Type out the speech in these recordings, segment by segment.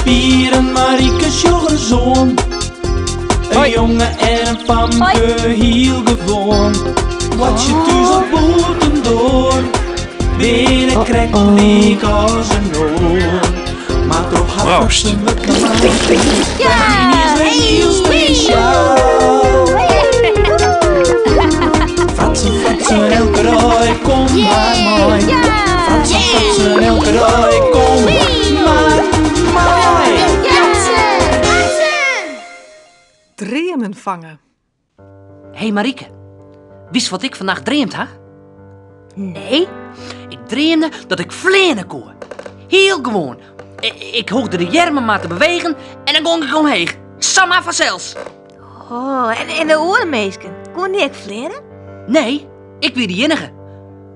Pier en Marieke sjoch ris oan. In jonge en in famke, hiel gewoan. Boartsje thús of bûtendoar, binne krekt lyk as in oar. Mar troch har Proost. fratsen wurdt normaal. Is wer hiel spesjaal. Fratsen, fratsen, elke dei, kom mar mei. Fratsen, fratsen, elke dei, kom mar mei. Dreamen fange. Hé Marieke, witst wat ik fannacht dreamd ha? Nee. Ik dreamde dat ik fleane koe. Hiel gewoan. Ik hoegde de earmen mar te bewegen en dan gong ik omheech. Samar fansels. Oh, en de oare minsken, koene dy ek fleane? Nee, ik wie de iennige.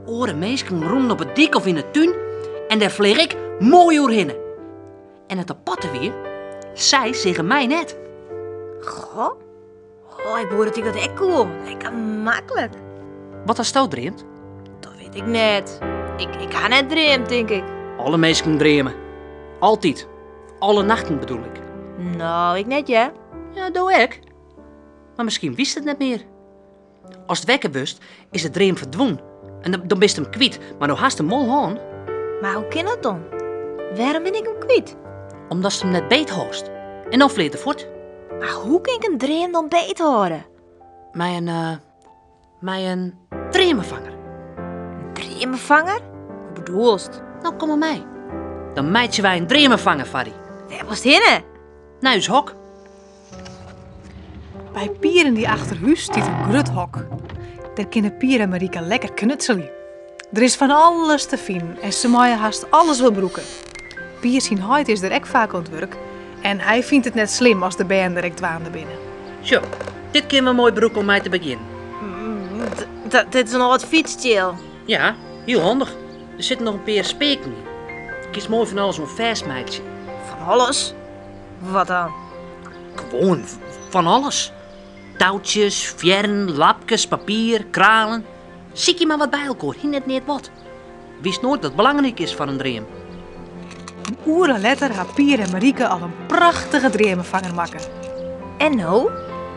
Oare minsken rûnen op 'e dyk of yn 'e tún en dêr fleach ik moai oerhinne. En it aparte wie, sy seagen my net. Goh. Oh, ik woe dat ik dat ek koe. Lekker maklik. Wat hasto dreamd? Dat wit ik net. Ik ha net dreamd, tink ik. Alle minsken dreame. Altyd. Alle nachten bedoel ik. No, ik net, hear. Ja, do ek. Mar miskien witst it net mear. Ast wekker wurdst, is de dream ferdwûn. En dan bist him kwyt, mar no hast him wol hân. Mar hoe kin dat dan? Wêrom bin ik him kwyt? Omdatst him net beethâldst. En dan fleart er fuort. Mar hoe kin ik in dream dan beethâlde? Mei in dreamefanger. In dreamefanger? Hoe bedoelst? No, kom mar mei. Dan meitsje wy in dreamefanger foar dy. Wêr wolst hinne? Nei ús hok. By Pier en dy achterhús stiet in grut hok. Dêr kinne Pier en Marieke lekker knutselje. Der is fan alles te finen en se meie hast alles wol brûke. Pier syn heit is der ek faak oan it wurk en hy fynt it net slim as de bern der ek dwaande binne. Sjoch, dit kinne we moai brûke om mei te begjinnen. Dit is in âld fytstsjil. Ja, hiel handich. Der sitte noch in pear speaken yn. Kinst moai fan alles oan fêstmeitsje. Fan alles? Wat dan? Gewoan fan alles. Toutsjes, fearren, lapkes, papier, kralen. Sykje mar wat by elkoar, hie net neat wat. Witst noait wat belangryk is foar in dream. In oere letter ha Pier en Marieke al in prachtige dreamefanger makke. En no?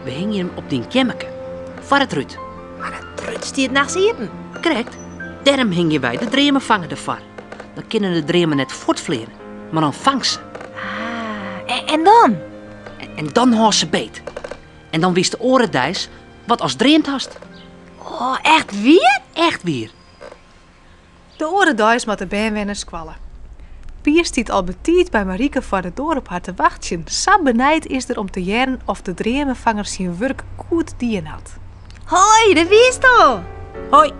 We hingje him op dyn keammerke, foar it rút. Mar dat rút stiet nachts iepen. Krekt, dêrom hingje wy de dreamefanger derfoar. Dan kinne de dreamen net fuortfleane, mar dan fangst se. Ah, en dan? En dan hâldst se beet. En dan witst de oare deis wat ast dreamd hast. Oh, echt wier? Echt wier. De oare deis moatte bern wer nei skoalle. Pier stiet al betiid by Marieke foar de doar op har te wachtsjen. Sa benijd is er om te hearren oft de dreamefanger syn wurk goed dien hat. Hoi, dêr wiest al! Hoi.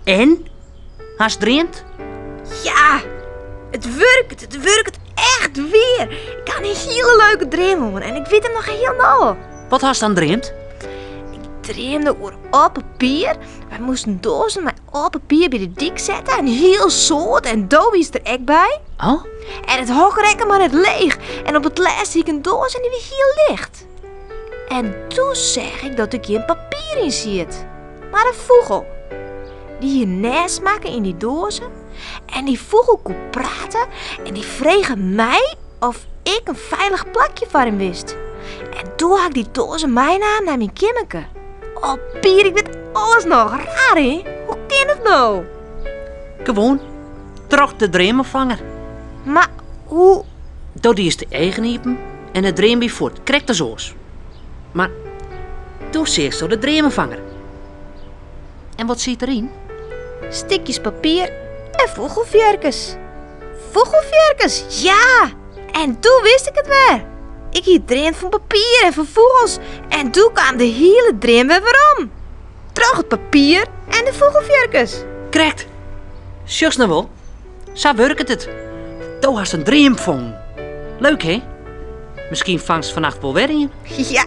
En? Hast dreamd? Ja, it wurket, it wurket echt wier. Ik ha in hiele leuke dream hân en ik wit him noch hielendal. Wat hast dan dreamd? Ik dreamde oer âld papier. Wy moasten doazen mei âld papier by de dyk sette, in hiel soad en do wiest der ek by. Oh? En it hok rekke mar net leech en op it lêst hie ik in doas en dy wie hiel licht. En doe seach ik dat der gjin papier yn siet, mar in fûgel. Dy hie in nêst makke yn dy doazen en dy fûgel koe prate en dy frege my of ik in feilich plakje foar him wist. En doe ha ik dy doazen meinaam nei myn keammerke. Oh Pier, ik wit alles noch. Raar hè? Hoe kin it no? Gewoan, troch de dreamefanger. Mar hoe? Do diest de eagen iepen en de dream wie fuort, krekt as oars. Mar doe seachsto de dreamefanger. En wat siet deryn? Stikjes papier en fûgelfearkes. Fûgelfearkes, ja! En doe wist ik it wer. Ik hie dreamd fan papier en fan fûgels en doe kaam de hiele dream wer werom. Troch it papier en de fûgelfearkes. Krekt. Sjochst no wol, sa wurket it. Do hast in dream fongen. Leuk, hè? Miskien fangst fannacht wol wer ien. Ja.